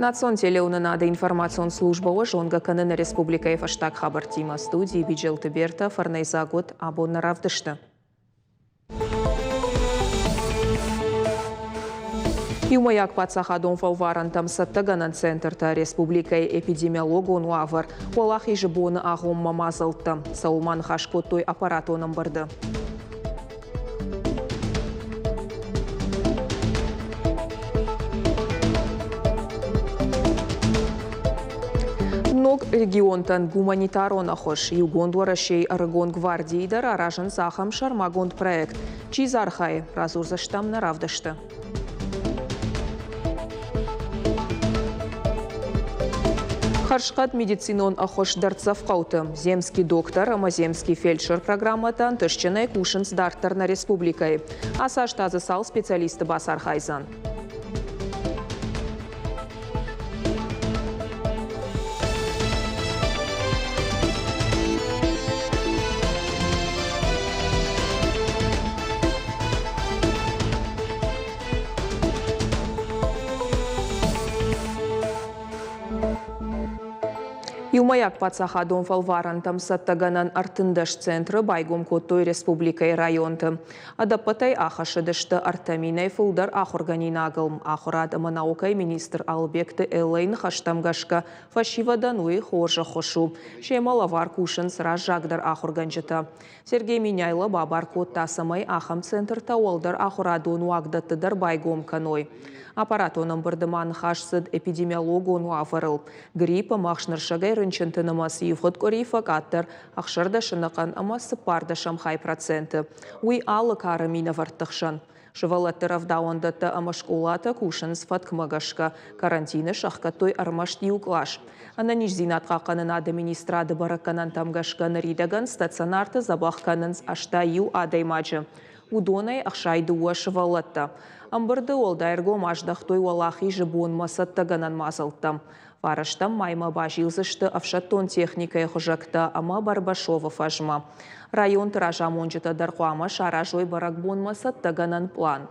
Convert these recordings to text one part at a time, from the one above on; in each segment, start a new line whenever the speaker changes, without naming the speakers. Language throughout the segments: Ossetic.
Национ телеуынынады информацион службӕ уӕ зонгӕ кӕны нӕ республикӕйы фӕстаг хабӕрттимӕ. Студийы Биджелты Бертӕ, фӕрнӕйдзаг уыд абон нӕ равдысты. Иумӕйаг паддзахадон фӕлварӕнтӕм цӕттӕгӕнӕн центртӕ республикӕйы эпидемиологон уавӕр, Уӕлахизы боны агъоммӕ мадзӕлттӕ, цӕуыл ма ныхас кодтой аппаратон ӕмбырды. Ног регионтӕн гуманитарон ӕххуыс Иугонд Уӕрӕсейы ӕрыгон гвардийы дӕр аразынц ахӕм сӕрмагонд проект. Чи дзы архайы, радзурдзыстӕм нӕ равдысты. Хӕрзхъӕд медицинон ӕххуыс дӕрддзӕф хъӕуты. Земский доктор ӕмӕ Земский фельдшер программӕтӕ ӕнтыстджынӕй кусынц дарддӕр нӕ республикӕйы. Ацы аз та дзы цал специалисты бацархайдзӕн? Иумӕйаг паддзахадон фӕлварӕнтӕм цӕттӕгӕнӕн 13 центры байгом кодтой республикӕйы районты. Ӕдӕппӕтӕй ахӕссыдысты 3000-ӕй фылдӕр ахуыргӕнинагыл. Ахуырад ӕмӕ наукӕйы министр Алыбегты Эллӕйы ныхӕстӕм гӕсгӕ, фӕсивӕдӕн уый хорз ӕххуыс у. Семӕ лӕвар кусынц раззагдӕр ахуыргӕнджытӕ. Сергей Меняйло бабар кодта, цӕмӕй ахӕм центртӕ уӕлдӕр ахуырадон уагдӕтты дӕр байгом кӕной. Аппаратон ӕмбырды ма ныхас цыд эпидемиологон уавӕрыл. Грипп ӕмӕ ӕхснырсӕгӕй рынчынты нымӕц ивгъуыд къуыри фӕкъаддӕр 16 ӕнӕхъӕн ӕмӕ цыппӕрдӕсӕм хай проценты. Уый алы кары минӕвӕртты хсӕн. Сывӕллӕтты рӕвдауӕндӕттӕ ӕмӕ скъолатӕ кусынц фӕткмӕ гӕсгӕ. Карантины сӕхгӕдтой ӕрмӕст иу кълас. Ӕнӕниздзинад хъахъхъӕнынады министрады бӕрӕггӕнӕнтӕм гӕсгӕ ныридӕгӕн стационарты дзӕбӕх кӕнынц 81 адӕймаджы. Уыдонӕй 62 сывӕллӕттӕ. Ӕмбырды уӕлдай ӕргом аздӕхтой Уӕлахизы бонмӕ цӕттӕгӕнӕн мадзӕлттӕм. Фарӕстӕм маймӕ базилдзысты ӕфсӕддон техникӕйы хуызӕгтӕ ӕмӕ Барбашовы фӕзмӕ. Районты разамонджытӕ дӕр хъуамӕ саразой бӕрӕгбонмӕ цӕттӕгӕнӕн пълан.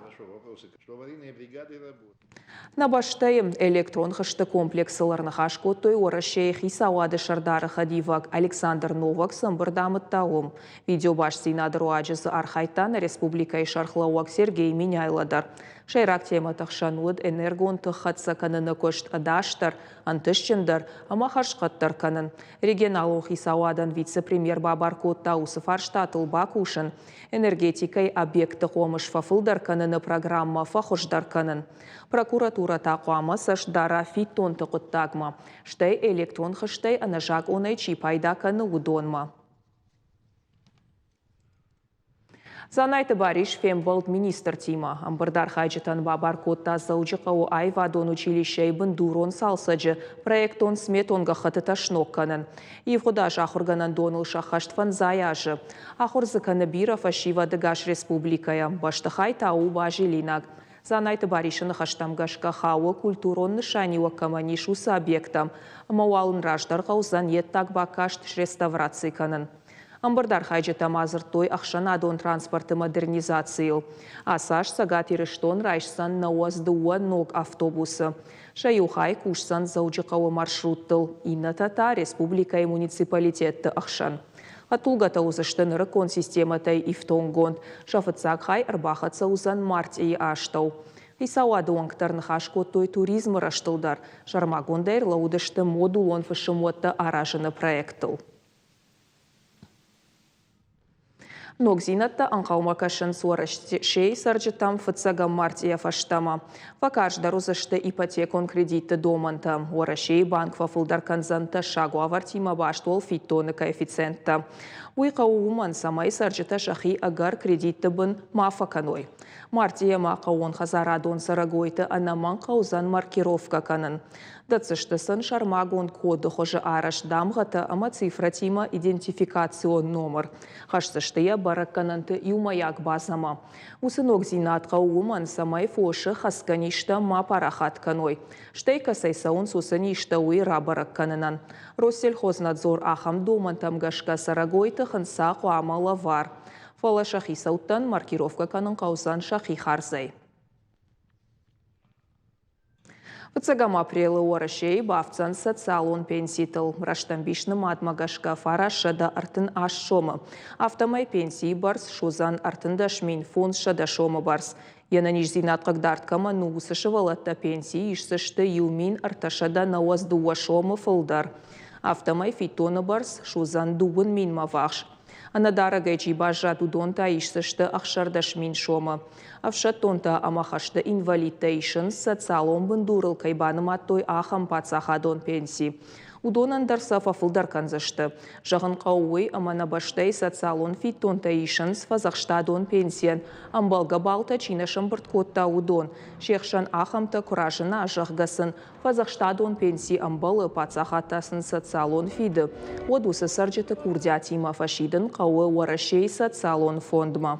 Нӕ бӕстӕйы электрон хызты комплексыл ӕрныхас кодтой Уӕрӕсейы хицауады сӕрдары хӕдивӕг Александр Новак цы ӕмбырд амыдта, уым. Видеобастдзинады руаджы дзы архайдта нӕ республикӕйы сӕргълӕууӕг Сергей Меняйло дӕр. Сӕйраг темӕты хсӕн уыд энергон тых хӕццӕ кӕныны куыст ӕдасдӕр, ӕнтыстджындӕр ӕмӕ хӕрзхъӕддӕр кӕнын. Регионалон хицауадӕн вице-премьер бабар кодта уыцы фарстатыл бакусын, энергетикӕйы объектты хъомыс фӕфылдӕр кӕныны программӕ фӕхуыздӕр кӕнын. Прокуратурӕ та хъуамӕ цӕст дара фиддонты хъуыддагмӕ, стӕй электрон хызтӕй ӕнӕзакъонӕй чи пайда кӕны, уыдонмӕ. Дзанайты Барис фембӕлд министртимӕ. Ӕмбырды архайджытӕн бабар кодта Дзӕуджыхъӕуы аивадон училищӕйы бындурон цалцӕджы проектон-сметон гӕххӕттытӕ сног кӕнын. Ивгъуыд аз ахуыргӕнӕндоныл сӕххӕст фӕндзай азы. Ахуыр дзы кӕны бирӕ фӕсивӕд ӕгас республикӕйӕ. Бӕстыхай та у базилинаг. Дзанайты Барисы ныхӕстӕм гӕсгӕ хауы, культурон нысаниуӕг кӕмӕн ис, уыцы объекттӕм, ӕмӕ уал ын раздӕр хъӕудзӕн йе ддаг бакаст среставраци кӕнын. Ӕмбырды архайджытӕ ма дзырдтой ӕхсӕнадон транспорты модернизацийыл. Ацы аз Цӕгат Ирыстон райсдзӕн 92 ног автобусы. Сӕ иу хай кусдзӕн Дзӕуджыхъӕуы маршруттыл, иннӕтӕ та республикӕйы муниципалитетты ӕхсӕн. Хӕдтулгӕтӕ уыдзысты нырыккон системӕтӕй ифтонггонд. Сӕ фыццаг хай ӕрбахӕццӕ уыдзӕн мартъийы астӕу. Хицауады уӕнгтӕ ӕрныхас кодтой туризмы рӕзтыл дӕр. Сӕрмагондӕй ӕрлӕууыдысты модулон фысымуӕттӕ аразыны проекттыл. Ногдзинӕдтӕ ӕнхъӕлмӕ кӕсынц Уӕрӕсейы цӕрджытӕм фыццӕгӕм мартъийӕ фӕстӕмӕ. Фӕкарздӕр уыдзысты ипотекон кредитты домӕнтӕ. Уӕрӕсейы банк фӕфылдӕр кӕндзӕн тӕссаг уавӕртимӕ баст уӕлфиддоны коэффициенттӕ. Уый хъӕуы уымӕн, цӕмӕй цӕрджытӕ сӕхи ӕгӕр кредитты бын ма фӕкӕной. Мартъийӕ ма хъӕууонхӕдзарадон цӕрӕгойты ӕнӕмӕнг хъӕудзӕн маркировкӕ кӕнын. Дӕтдзысты сын сӕрмагонд коды хуызы арӕзт дамгъӕтӕ ӕмӕ цифрӕтимӕ идентификацион номыр. Хӕсдзысты йӕ бӕрӕггӕнӕнты иумӕйаг базӕмӕ. Уыцы ногдзинад хъӕуы уымӕн, цӕмӕй фосы хӕцгӕ низтӕ ма парахат кӕной. Стӕй кӕцӕй цӕуынц уыцы низтӕ, уый рабӕрӕг кӕнынӕн. Россельхознадзор ахӕм домӕнтӕм гӕсгӕ цӕрӕгойты хынца хъуамӕ лӕвар. Фӕлӕ сӕ хицӕуттӕн маркировкӕ кӕнын хъӕудзӕн сӕхи хардзӕй. Фыццӕгӕм апрелы Уӕрӕсейы бафтдзӕн социалон пенситыл. Рӕстӕмбис нымадмӕ гӕсгӕ 938 сомы. Афтӕмӕй пенсийы бӕрц суыдзӕн 13 500 сомы бӕрц. Йе нӕниздзинад хъыгдард кӕмӕн у, уыцы сывӕллӕттӕ пенси исдзысты 1392 сомы фылдӕр. Афтӕмӕй фиддоны бӕрц суыдзӕн дыууын минмӕ ввахс. Ӕнӕдарӕгӕй чи баззад, уыдон та исдзысты 16 000 сомы. Ӕфсӕддонтӕ ӕмӕ хӕсты инвалидтӕ исынц, социалон бындурыл кӕй банымадтой, ахӕм паддзахадон пенси. Уыдонӕн дӕр сӕ фӕфылдӕр кӕндзысты. Зӕгъын хъӕуы уый, ӕмӕ нӕ бӕстӕйы социалон фиддонтӕ исынц фӕдзӕхстадон пенсийӕн ӕмбӕлгӕ баллтӕ чи нӕ сӕмбырд кодта, уыдон. Се хсӕн ахӕмтӕ куы разына, зӕгъгӕ сын фӕдзӕхстадон пенси ӕмбӕлы, паддзахад та сын социалон фиды, уӕд уыцы цӕрджыты курдиатимӕ фӕсидын хъӕуы Уӕрӕсейы социалон фондмӕ.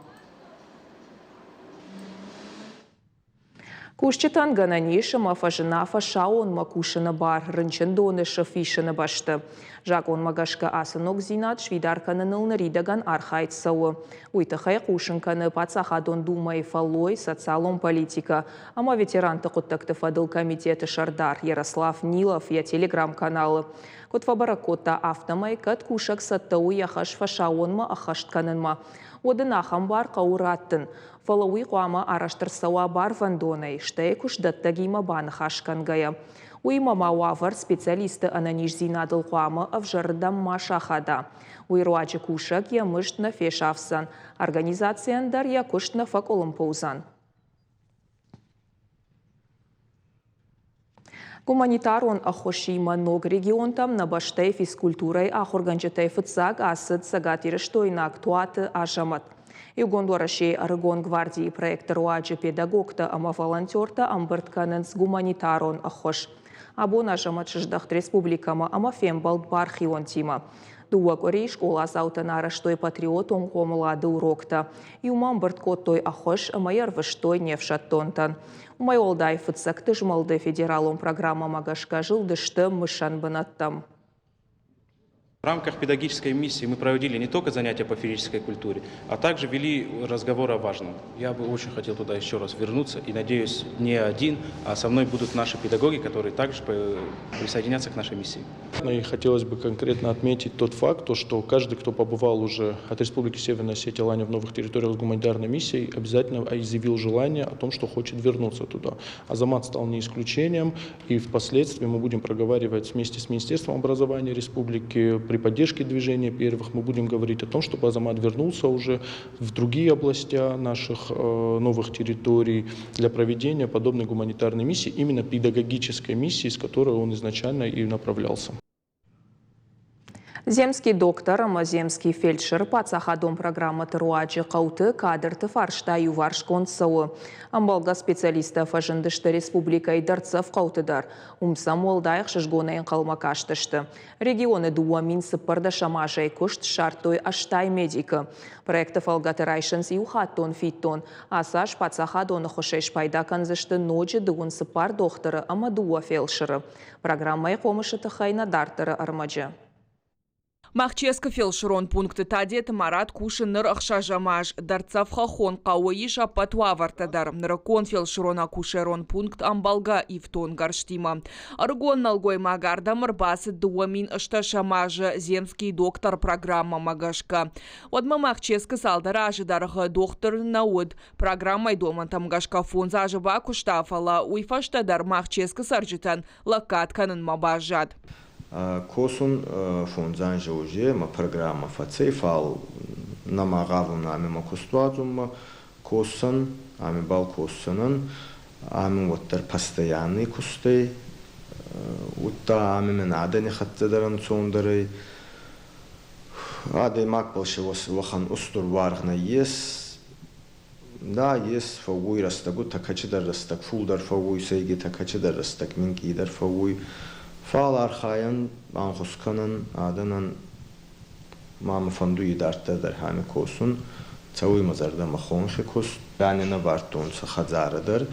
Кусджытӕн гӕнӕн ис ӕмӕ фӕзына фӕсаууонмӕ кусыны бар рынчындоны сыф исыны бӕсты. Закъонмӕ гӕсгӕ ацы ногдзинад сфидар кӕныныл ныридӕгӕн архайд цӕуы. Уый тыххӕй хъусын кӕны Паддзахадон Думӕйы фӕллой, социалон политикӕ ӕмӕ ветеранты хъуыддӕгты фӕдыл комитеты сӕрдар Ярослав Нилов йӕ телеграм-каналы. Куыд фӕбӕрӕг кодта, афтӕмӕй кӕд кусӕг цӕттӕ у йӕ хӕс фӕсаууонмӕ ӕххӕст кӕнынмӕ, уӕд ын ахӕм бар хъӕуы раттын. Фӕлӕ уый хъуамӕ арӕзт ӕрцӕуа барвӕндонӕй, стӕй куыстдӕттӕгимӕ баныхас кӕнгӕйӕ. Уыимӕ ма уавӕр специалистты ӕнӕниздзинадыл хъуамӕ ӕвзӕрырдӕм ма сахада. Уый руаджы кусӕг йӕ мызд нӕ фесафдзӕн, организацийӕн дӕр йӕ куыст нӕ фӕкъуылымпы уыдзӕн. Гуманитарон ӕххуысимӕ ног регионтӕм нӕ бӕстӕйы физкультурӕйы ахуыргӕнджытӕй фыццаг ацыд цӕгатирыстойнаг Туаты Азӕмӕт. Иугонд Уӕрӕсейы ӕрыгон гвардийы проекты руаджы педагогтӕ ӕмӕ волонтертӕ ӕмбырд кӕнынц гуманитарон ӕххуыс. Абон Азӕмӕт сыздӕхт республикӕмӕ ӕмӕ фембӕлд бархионтимӕ. Дыууӕ къуыри скъоладзаутӕн арӕзтой патриотон хъомылады уроктӕ. Иумӕ ӕмбырд кодтой ӕххуыс ӕмӕ йӕ ӕрвыстой не фсӕддонтӕн. Уымӕй уӕлдай фыццӕгты змӕлды федералон программӕмӕ гӕсгӕ зылдысты мысӕн бынӕттӕм.
В рамках педагогической миссии мы проводили не только занятия по физической культуре, а также вели разговор о важном. Я бы очень хотел туда еще раз вернуться и надеюсь, не один, а со мной будут наши педагоги, которые также присоединятся к нашей миссии.
Ну и хотелось бы конкретно отметить тот факт, то, что каждый, кто побывал уже от Республики Северная Осетия Алания в новых территориях с гуманитарной миссией, обязательно изъявил желание о том, что хочет вернуться туда. Азамат стал не исключением, и впоследствии мы будем проговаривать вместе с Министерством образования Республики при поддержке движения первых, мы будем говорить о том, чтобы Азамат вернулся уже в другие области наших новых территорий для проведения подобной гуманитарной миссии, именно педагогической миссии, с которой он изначально и направлялся.
Земский доктор ӕмӕ Земский фельдшер паддзахадон программӕты руаджы хъӕуты кадрты фарста иуварсгонд цӕуы. Ӕмбӕлгӕ специалисттӕ фӕзындысты республикӕйы дӕрддзӕф хъӕуты дӕр. Уым сӕм уӕлдай ӕхсызгонӕй ӕнхъӕлмӕ кастысты. Регионы 2014 азӕй куыст ссардтой 80 медикы. Проекты фӕлгӕты райсынц иухаттон фиддон. Ацы аз паддзахадон ӕххуысӕй спайда кӕндзысты ноджы 34 дохтыры ӕмӕ дыууӕ фелсыры. Программӕйы хъомысы тыххӕй нӕ дарддӕры ӕрмӕджы.
Махческы фелсырон пункты Тадеты Марат кусы ныр ӕхсӕзӕм аз. Дӕрддзӕф хӕххон хъӕуы ис ӕппӕт уавӕртӕ дӕр. Нырыккон фелсырон-акушерон пункт ӕмбӕлгӕ ифтонггӕрзтимӕ. Ӕрыгон нӕлгоймаг ардӕм ӕрбацыд 2008 азы Земский доктор программӕмӕ гӕсгӕ. Уӕдмӕ Махческы цалдӕр азы дӕргъы дохтыр нӕ уыд. Программӕйы домӕнтӕм гӕсгӕ фондз азы бакуыста, фӕлӕ уый фӕстӕ дӕр Махческы цӕрджытӕн лӕггад кӕнынмӕ баззад.
Косун фондз анзи уже мӕ программӕ фӕцӕй, фал нӕма гъавун ами мӕ куст уадзунмӕ. Косӕн, ами бал косдзӕнӕн, ами уӕддӕр постоянный кустӕй, удта ами мӕн адӕни хӕццӕ дӕр ӕнцондӕр ӕй. Адӕймагбӕл си уӕхӕн устур уаргъ нӕййес. Да, ес, фӕууй рӕстӕгутӕ, кӕцидӕр рӕстӕг фулдӕр фӕууй сӕйгитӕ, кӕцидӕр рӕстӕг минкъийдӕр фӕууй. Фал архайӕн, ӕнхус кӕнӕн адӕнӕн. Ма мӕ фӕндуй идарддӕр дӕр ами косун. Цӕуй мӕ зӕрдӕмӕ хонхи куст. Ранӕ нӕ вардтонцӕ хӕдзарӕ дӕр.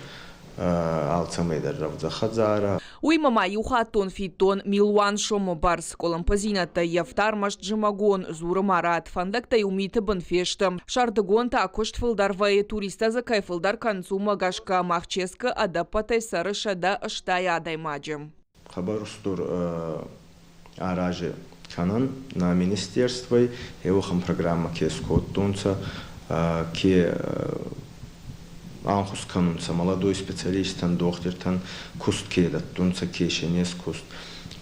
Алцӕмӕй дӕр рӕвдзӕ хӕдзарӕ.
Уыимӕ ма иухаттон фиддон милуан сомы бӕрц. Къуылымпыдзинӕдтӕ ййӕфта ӕрмӕст зымӕгон, дзуры Марат. Фӕндӕгтӕ-иу миты бын фесты. Сӕрдыгон та куыст фылдӕр вӕййы, туристтӕ дзы кӕй фылдӕр кӕнынц, уымӕ гӕсгӕ Махческы ӕдӕппӕтӕй цӕры 180 адӕймаджы.
Хъӕбӕр устур арази кӕнӕн нӕ министерствой еуӕхӕн программӕ ке скодтонцӕ, ке ӕнхус кӕнунцӕ молодой специалисттӕн, дохтиртӕн куст ке дӕттунцӕ, ке се не скуст,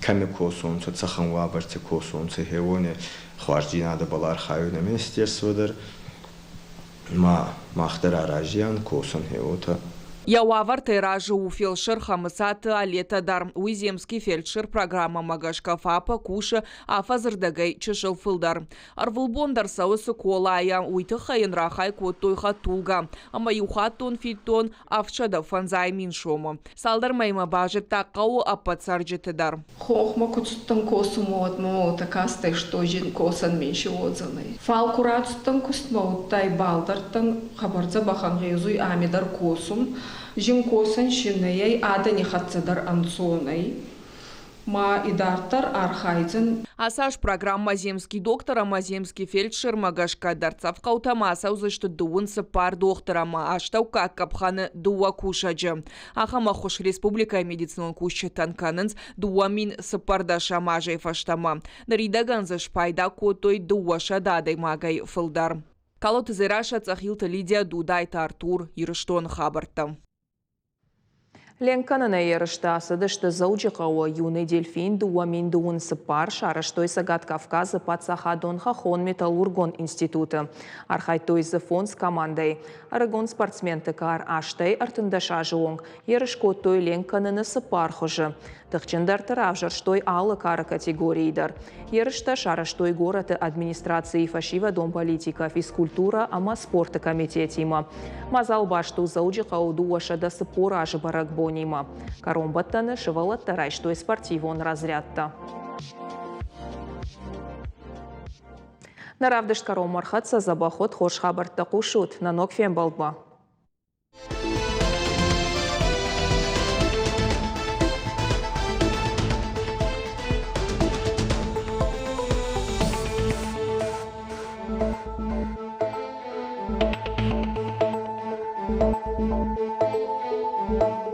кӕми косонцӕ, цӕхӕн уавӕрти косонцӕ, хеуони хуарздзийнадӕбӕл архайуй нӕ министерство дӕр. Ма мах дӕр аразиан косӕн хеуотӕ.
Йӕ уавӕртӕй разы у фелсыр Хӕмыцаты Алетӕ дӕр. Уый Земский фельдшер программӕмӕ гӕсгӕ ФАП-ы кусы афӕдзырдӕгӕй чысыл фылдӕр. Ӕрвылбон дӕр цӕуы Цыколайӕ, уый тыххӕй йын рахай кодтой хӕдтулгӕ ӕмӕ иухаттон фиддон 750 000 сомы. Цалдӕр мӕймӕ базыдта хъӕуы ӕппӕт цӕрджыты дӕр.
Хохмӕ ку цудтӕн косунмӕ, уӕд мӕмӕ уотӕ кастӕй, што зин косӕн мин си уодзӕнӕй. Фал ку рацудтӕн кустмӕ, удта ибӕл дардтӕн хъӕбӕр дзӕбӕх ӕнгъезуй ами дӕр косун. Зин косӕн си нӕй, адӕни хӕццӕ дӕр ӕнцон ӕй. Ма идарддӕр архайдзӕн.
Ацы аз программӕ «Земский доктор» ӕмӕ «Земский фельдшер»-мӕ гӕсгӕ дӕрддзӕф хъӕутӕм ацӕудзысты 34 дохтыр ӕмӕ астӕуккаг къӕпхӕны дыууӕ кусӕджы. Ахӕм ӕххуыс республикӕйы медицинон кусджытӕн кӕнынц 2014 азӕй фӕстӕмӕ. Ныридӕгӕн дзы спайда кодтой 200 адӕймагӕй фылдӕр. Калоты Дзерассӕ, Цъӕхилты Лидия, Дудайты Артур, Ирыстоны хабӕрттӕ.
Ленк кӕнынӕй ерыстӕ ацыдысты Дзӕуджыхъӕуы. Юный дельфин 2024 сарӕзтой Цӕгат Кавказы паддзахадон хӕххон-металлургон институты. Архайдтой дзы фондз командӕйы. Ӕрыгон спортсменты кар 8-ӕй 13 азы онг ерыс кодтой ленк кӕныны цыппар хуызы. Тыхджындӕрты равзӕрстой алы кары категорийы дӕр. Ерыстӕ сарӕзтой горӕты администрацийы фӕсивӕдон политикӕ, физкультурӕ ӕмӕ спорты комитетимӕ. Мадзал баст у Дзӕуджыхъӕуы 240 азы бӕрӕгбонимӕ. Кӕронбӕттӕны сывӕллӕттӕ райстой спортивон разрядтӕ. Нӕ равдыст кӕронмӕ ӕрхӕццӕ дзӕбӕх уыд, хорз хабӕрттӕ хъусут нӕ ног фембӕлдмӕ.